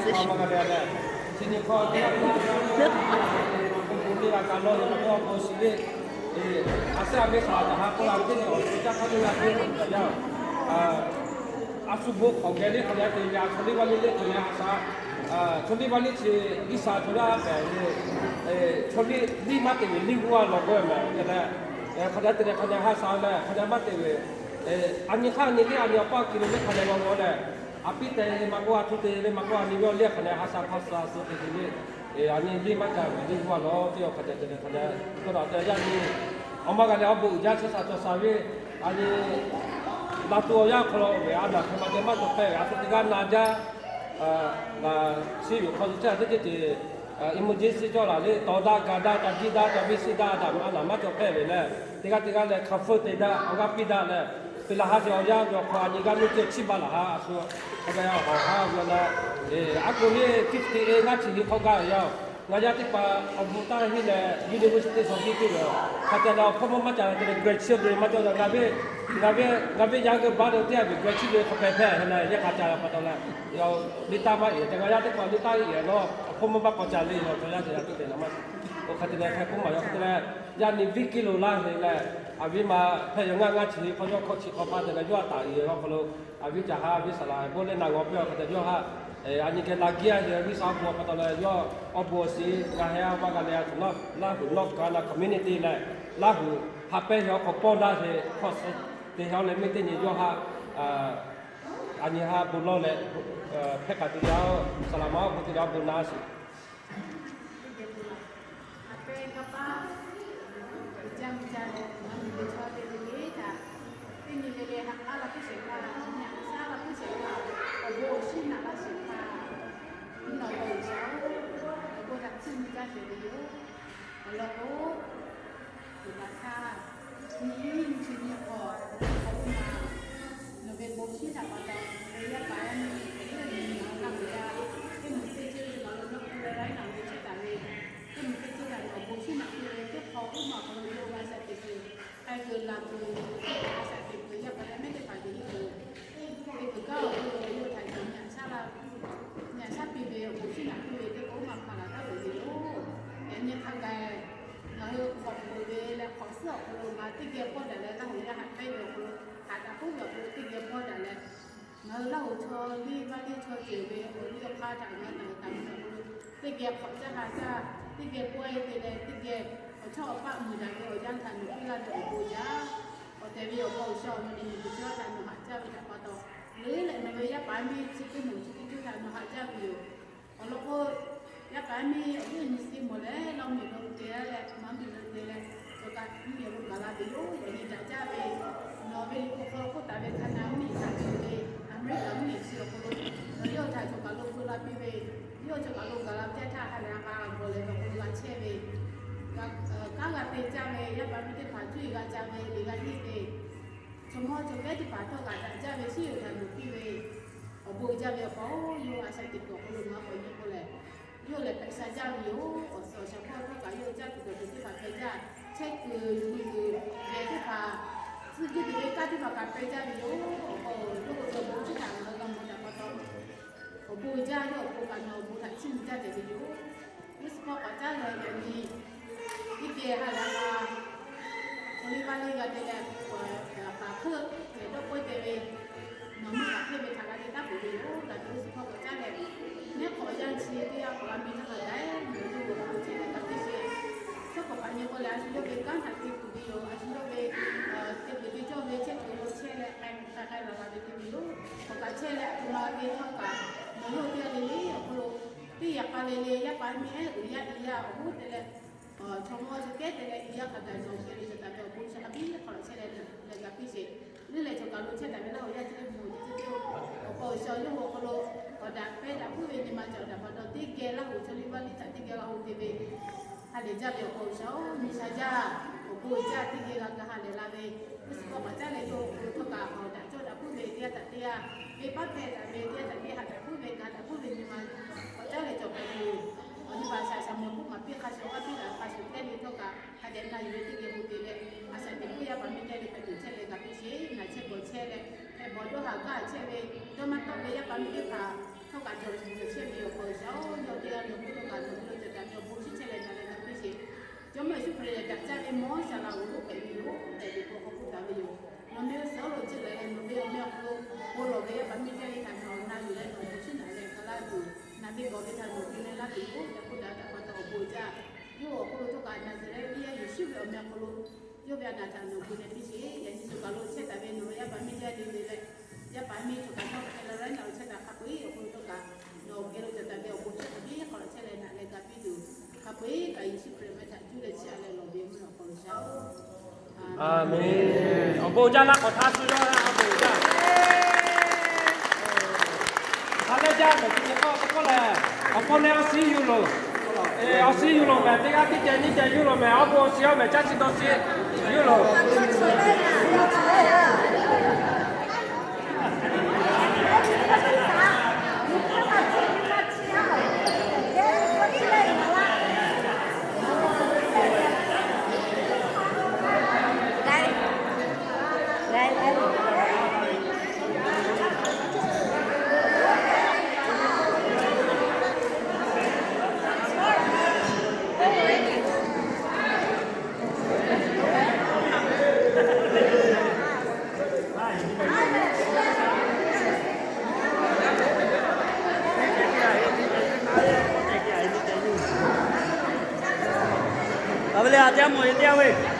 Chi nyi hk'aw teˇ g'aˇ teˇ g'aˇ, awˬ bon bon teˇ g'aˇ kaꞈ lawˇ ve, awˬ bon shiˍ ve, a sehˉ a ve saˍ laꞈ caˬ ha k'oˆ la ve teˇ nyi awˬ shu caˇ hk'aˇ teˇ g'aˇ teˇ g'aˇ, a shu bon hk'awꞈ geh le hk'aˬ yaˇ te ve, a chaw liˇ vaˇ liˇ le hk'aˬ yaˇ ha sha, chaw liˇ vaˇ liˇ chi G'uiˬsha chaw yaˇ pehˍ ve, chaw liˇ liˇ maˇ te ve liˇ g'uˇ a lawˬ k'oˆ ve mehˍ. Hk'aˬ yaˇ te leh hk'aˬ yaˇ ha sha leh hk'aˬ yaˇ maˇ te ve, a nyi hk'aˇ nyi liˇ a nyi awˬ paˇ kiˬ lo ve hk'aˬ yaˇ g'aw g'aw leh, a piˇ te ve maˇ k'oˆ, a htu te ve maˇ k'oˆ, a nyi ve awˬ liˇ hk'aˬ yaˇ ha sha hk'aˇ suh a suh te te le, a nyi liˇ maˇ te ve liˇ g'uˇ a lawˬ teˇ awˬ hk'aˬ yaˇ te leh hk'aˬ yaˇ, tawˇ daꞈ te yaˇ nyi, awˬ maˇ g'a leh awˬ bon uiˍ jaˇ chi saˍ cawˬ saˍ ve, a nyi laˇ tuˬ awˬ yanˇ hk'aw lo ve a naˬ hk'e ma te maˇ cawˬ hpehꞈ ve, a shu teˇ g'aˇ na jaˇ, ngaˬ chi yoˬ hk'aw teˇ htaˇ teˇ ceuˬ ceuˬ emergency cawˇ laˬ le, tawˍ daꞈ gaˬ daꞈ taꞈ jiˇ daꞈ taꞈ viˇ shiˍ daꞈ taꞈ a naˬ maˇ cawˬ hpehꞈ ve leh, teˇ g'aˇ teˇ g'aˇ leh hkanˍ feuˇ te daꞈ awˬ g'aˇ piˇ daꞈ leh, pe laˬ ha ve awˬ yanˇ ve awˬ hk'aw a nyi g'aˇ nuˇ ceuˬ chiˇ baˬ laˬ ha a shu, a ga yaˇ awˬ hawˬ ha ve a na, a k'oˬ le fifty eight ngaˇ chi nyi hk'aw gaˇ ve yaˇ-oˬ, ngaˬ yaˇ teˇ hpaˍ awˬ bon taˇ henˇ leh university shawˍ biˇ teˇ ve, hk'a ca leh awˬ hpawˇ mawˇ maˇ ca leh te leh graduate leh maˇ cawˬ, ngaˬ ve, ngaˬ ve, ngaˬ ve yaˇ g'euˆ baˆ leh teˇ g'aˇ ve graduate ve hk'a pehˍ hpehꞈ he leh, yaˇ hk'a ca leh pa taw leh, yaˇ liˇ taˇ maˇ e, ngaˬ yaˇ teˇ hpaˍ liˇ taˇ e leh nawˬ awˬ hpawˇ mawˇ maˇ k'awꞈ ca le, yaˇ chaw yaˇ ca yaˇ teˇ te na maˇ, oˇ hk'e te leh hk'e k'oˆ maˍ yaˇ hk'e te leh, yaˇ nyi viˉ kiˇ lo laˇ he leh, a viˉ ma hpehꞈ yaw ngaˇ ngaˇ chi nyi hk'aw yawˇ hkawˇ chi hk'aw pa te leh yawˇ a taˍ e ve awˬ hk'aw lo, a viˉ ca ha a viˉ saˍ laꞈ bon leh na g'aw piˇ awˬ hk'e te yawˇ ha, a nyi geh la giˇ a he G'uiˬsha awˬ bon pa taw leh yawˇ awˬ bon awˬ shiˍ g'a he a maˇ g'a leh a tuˬ, Laˇ huˍ North Gunma community leh Laˇ huˍ ha pehˇ ve awˬ hk'aw pawˇ daꞈ he hk'aw suh te ha leh miˇ teˇ nyi yawˇ ha, a nyi ha bon lawˇ leh, hpehˇ k'aꞈ te yaˇ-oˬ, saˍ laꞈ ma awˬ bon te leh awˬ bon na sheˍ. Teˇ nyi le le ha k'aˉ la puiˉ shehˍ hpaˇ, nyi a shaˉ la puiˉ shehˍ hpaˇ, awˬ bon awˬ shinˉ naꞈ laˇ shehˍ hpaˇ, mvuhˇ naw awˬ bon uiˍ shaˍ-oˬ, awˬ bon htaꞈ chiˇ mvuh jaˇ shehˍ ve yoˬ. Awˬ lawn k'o, Oˇ kaꞈ htaˇ, nyi nyi chi nyi hk'awꞈ, awˬ bon ma, nawˬ ve bon shinˉ htaꞈ pa taw, ve yaˇ paˍ yaˇ miˇ, awˬ viˉ awˬ nyi nawˬ hui Laˇ huˍ yaˇ, teˇ moˍ teˇ ceuˬ ve nawˬ lo nawˬ hk'u leh laiˉ naˬ ve chehˇ taˍ ve, teˇ moˍ teˇ ceuˬ htaꞈ nawˬ awˬ bon shinˉ naꞈ piˇ ve teˇ hk'awꞈ uˉ ma awˬ hk'aw lo yawˇ g'a shaꞈ teꞈ kuiˬ, k'ai kuiˬ laˬ kuiˬ, a shaꞈ teꞈ kuiˬ yaˇ paˍ yaˇ miˇ teˇ hpaˍ ve yawˇ hui, ve kuiˬ gaˇ awˬ hk'aw lo ve yawˇ htaꞈ nawˬ nyi a shaˉ la, nyi a shaˉ piˇ ve awˬ bon shinˉ naꞈ piˇ ve teˇ hk'awꞈ uˉ ma hpaˍ laˬ taˉ ve yoˬ. Yaꞈ nyi hk'a gaˬ ngaˬ hui hk'awꞈ peuˬ ve leh hk'awꞈ suhˉ awˬ hk'aw lo ngaˬ teˇ geh pawˇ daꞈ leh Laˇ huˍ yaˇ haꞈ pehnˇ ve awˬ hk'aw lo, haꞈ daꞈ puiˉ ve awˬ hk'aw lo teˇ geh pawˇ daꞈ leh, ngaˬ hui Laˇ huˍ chaw liˇ vaˇ liˇ chaw ceuˬ ve awˬ liˇ awˬ hk'aˇ htaꞈ ngaˬ hui naˬ hui taˍ ve awˬ hk'aw lo, teˇ geh hk'awꞈ caˇ ha caˇ, teˇ geh pawehˇ te leh teˇ geh awˬ chawˇ awˬ paˆ muiˬ daꞈ ve awˬ yanˇ htaꞈ nawˬ piˇ laˇ ve awˬ bon jaˇ. Awˬ tehˬ ve awˬ hk'aw G'uiˬsha awˬ meh leh nyi tuˬ chehˇ htaꞈ nawˬ haꞈ jaˇ ve htaꞈ pa taw, leuˉ leh nawˬ ve yaˇ paˍ yaˇ miˇ chi teˇ moˍ chi teˇ ceuˬ htaꞈ nawˬ haꞈ jaˇ ve yoˬ. Awˬ lawn k'o, yaˇ paˍ yaˇ miˇ awˬ viˉ awˬ nyi chi teˇ moˍ lehˬ, Laˇ huˍ miˬ lo te leh, maˇ miˬ lo te leh, cawˬ kaꞈ mvuhˇ miˬ lo gaˬ la ve yoˬ. Yaꞈ nyi daꞈ jaˇ ve, nawˬ ve liꞈ hpu hk'aw lo k'oˆ taˍ ve hk'a na mvuhˇ miˬ htaꞈ te ve, Aˍmeˍriˆkaˍ mvuhˇ miˬ chi awˬ hk'aw lo, nawˬ yawˇ htaꞈ cawˬ kaꞈ lo peu la piˇ ve, yawˇ cawˬ kaꞈ lo gaˬ la ve teˇ htaˇ ha lehˬ a k'a gawˬ leh ve awˬ hk'aw lo g'a chehˇ ve, kanˉ g'a te caˇ ve, yaˇ paˍ yaˇ miˇ teˇ hpaˍ cuˇ yiˍ g'a caˇ ve, liꞈ g'a henˇ ve, chaw mawˇ chaw kehˉ teˇ hpaˍ htawˇ kaꞈ daꞈ jaˇ ve shiˉ yoˬ htaꞈ nawˬ piˇ ve, awˬ bon uiˍ jaˇ ve awˬ hk'aw, yawˇ a shaꞈ teꞈ kuiˬ awˬ hk'aw lo ngaˬ hui k'awꞈ nyi k'o lehˬ, yawˇ lehˬ hpehꞈ sha jaˇ ve yoˬ. Awˬ suhˍ awˬ shaˍ hpawˇ htawˇ kaꞈ yawˇ caˇ tuˬ dawˬ tuˬ teˇ hpaˍ hpehꞈ jaˇ, chehˇ kuiˬ yuˬ kuiˬ geh teˇ hpaˍ, tcuh jiˇ tuˬ ve kanˉ teˇ hpaˍ kaꞈ hpehꞈ jaˇ ve yoˬ. Awˬ hk'aw yawˇ k'o ve awˬ bon chi htaꞈ ngaˬ hui g'a mawˬ htaꞈ pa taw, awˬ bon uiˍ jaˇ yawˇ awˬ pon kaꞈ nawˬ awˬ bon htaꞈ chiˇ mvuh jaˇ tehꞈ ve yoˬ. G'uˇ suhˍ hpawˇ k'awꞈ caˉ leh yaꞈ nyi teˇ geh ha lehˬ a k'a, chaw liˇ vaˇ liˇ g'a te leh, paˍ hpeuˆ lehˬ dawˇ k'oˆ te ve, nawˬ mvuhˇ hk'aˬ hk'e ve htaꞈ g'a te taˉ peuˬ ve yoˬ. Daꞈ ve g'uˇ suhˍ hpawˇ k'awꞈ caˉ leh, neˉ hk'awꞈ yaˇ chi teˇ g'aˇ k'awꞈ g'a miˬ htaˇ hk'a gaˬ, nawˬ yawˇ ve awˬ hk'aw lo chehˇ leh g'a teˇ sheˍ. Chaw k'awꞈ paˍ nyi k'o lehˬ, a shu yawˇ ve kanˉ htaꞈ te tuˬ ve yoˬ. A shu yawˇ ve teˇ peuˬ te cawˇ ve chehˇ kuiˬ lo chehˇ leh k'ai k'ai k'ai la la ve teˇ ve yoˬ. K'awꞈ kaꞈ chehˇ leh a htoꞈ ma g'a ve htawˇ kaꞈ, nawˬ yawˇ teˇ g'aˇ le le awˬ hk'aw lo teˇ yaꞈ k'a le le yaˇ paˍ yaˇ miˇ ehˉ uiˍ yaˇ te yaˇ awˬ hoˉ te leh, chaw mawˇ chaw kehˉ te leh uiˍ yaˇ hk'a gaˬ nawˬ geh le cawˬ taˍ ve awˬ bon sha a biˇ hk'aw lo chehˇ leh leh g'a piˇ sheˍ. Leuˉ leh cawˬ kaˬ lo chehˇ taˍ ve Laˇ huˍ yaˇ chi teˇ moˍ chi teˇ ceuˬ, awˬ hk'aw G'uiˬsha yawˇ hui awˬ hk'aw lo k'awꞈ daꞈ pehˇ daꞈ puiˉ ve nyi ma cawˬ daꞈ pa taw, teˇ geh Laˇ huˍ chaw liˇ vaˇ liˇ htaꞈ teˇ geh g'a oˇ te ve ha lehˬ jaˇ ve awˬ hk'aw G'uiˬsha-oˬ, miˬ sha jaˇ awˬ bon uiˍ jaˇ teˇ geh g'a ga ha lehˬ la ve, g'uˇ suhˍ hpawˇ k'awꞈ caˉ leh yawˇ awˬ hk'aw lo htawˇ kaꞈ k'awꞈ daꞈ cawˇ daꞈ puiˉ ve teˇ g'aˇ htaꞈ teˇ g'aˇ, venˇ baˆ hpehˇ daꞈ ve teˇ g'aˇ htaꞈ teˇ g'aˇ ha daꞈ puiˉ ve ga daꞈ puiˉ ve nyi ma k'awꞈ caˉ leh cawˬ kaˬ lo, awˬ nyi baˬ shaˍ shaˍ mawˬ k'oˆ maˍ piˇ hk'a shuˍ g'aˇ piˇ daꞈ hk'a shuˍ kehˉ ve htawˇ kaꞈ, hk'a dehꞈ na yuˬ ve teˇ geh bon te leh, a shaꞈ teꞈ puiˉ yaˇ paˍ miˇ teˇ geh hpehꞈ tuˬ chehˇ leh ga piˇ sheˍ. Naˬ chehˇ gawˬ chehˇ leh, hpehꞈ bawˬ dawˇ haˍ gaˇ chehˇ ve, dawˇ maˇ tawˆ ve yaˇ paˍ miˇ teˇ hpaˍ htawˇ kaꞈ cawˬ cawˬ chehˇ ve awˬ mawˇ shaˍ laꞈ g'oˬ lo hpehꞈ ve yoˬ tehꞈ Liꞈ hpu hk'aw k'oˆ taˍ ve yoˬ. Nawˬ meh suhˍ lo ceˇ leh nawˬ ve awˬ meh awˬ hk'aw lo bon lawˬ ve yaˇ paˍ miˇ jaˇ ve htaꞈ nawˬ na yuˬ leh nawˬ awˬ bon shinˉ naꞈ leh ka laˇ tuˬ, naˬ ve gawˬ ve htaꞈ nawˬ gu leh laˇ tuˬ yoˬ. Yaꞈ hk'oˆ daꞈ ve htaꞈ pa taw awˬ bon jaˇ. Yawˇ awˬ hk'aw lo htawˇ kaꞈ Naˍzaˍrehˆ viˇ yaˇ Yeˍsuˆ ve awˬ meh awˬ hk'aw lo yawˇ ve a naˍ htaꞈ nawˬ gu leh piˇ sheˍ. Yaꞈ nyi shu kaˬ lo chehˇ taˍ ve nawˬ ve yaˇ paˍ miˇ jaˇ le le leh, yaˇ paˍ miˇ cawˬ kaꞈ htawˇ Carolina lo chehˇ taˍ hk'a peu-eˬ awˬ hk'aw lo htawˇ kaꞈ nawˬ geh lo cawˬ taˍ ve awˬ bon chi hk'a biˇ hk'aw lo chehˇ leh naꞈ leh ga piˇ tuˬ, hk'a peu-eˬ kaꞈ Yeˍsuˆ Hkriꞈ meh htaꞈ cuˇ leh chiˇ aꞈ leh lawˬ ve mvuhˇ naw awˬ hk'aw lo shaˍ. Aˍmenˍ. Awˬ bon jaˇ laˇ k'awꞈ htaˇ suh yaˇ awˬ bon jaˇ. Hk'a leh jaˇ k'awꞈ te k'awˇ k'awꞈ k'oˆ leh, awˬ hpawˇ leh awˬ suhˉ yuˬ loˬ. Awˬ suhˉ yuˬ loˬ mehˍ, teˇ g'aˇ teˇ ceh nyiˇ ceh yuˬ loˬ mehˍ, awˬ bon awˬ shiˍ awˬ mehˍ caˇ chi dawˇ chi yuˬ loˬ. Aˬ ve le, a teˇ g'aˇ mawˬ ve teˇ g'aˇ ve.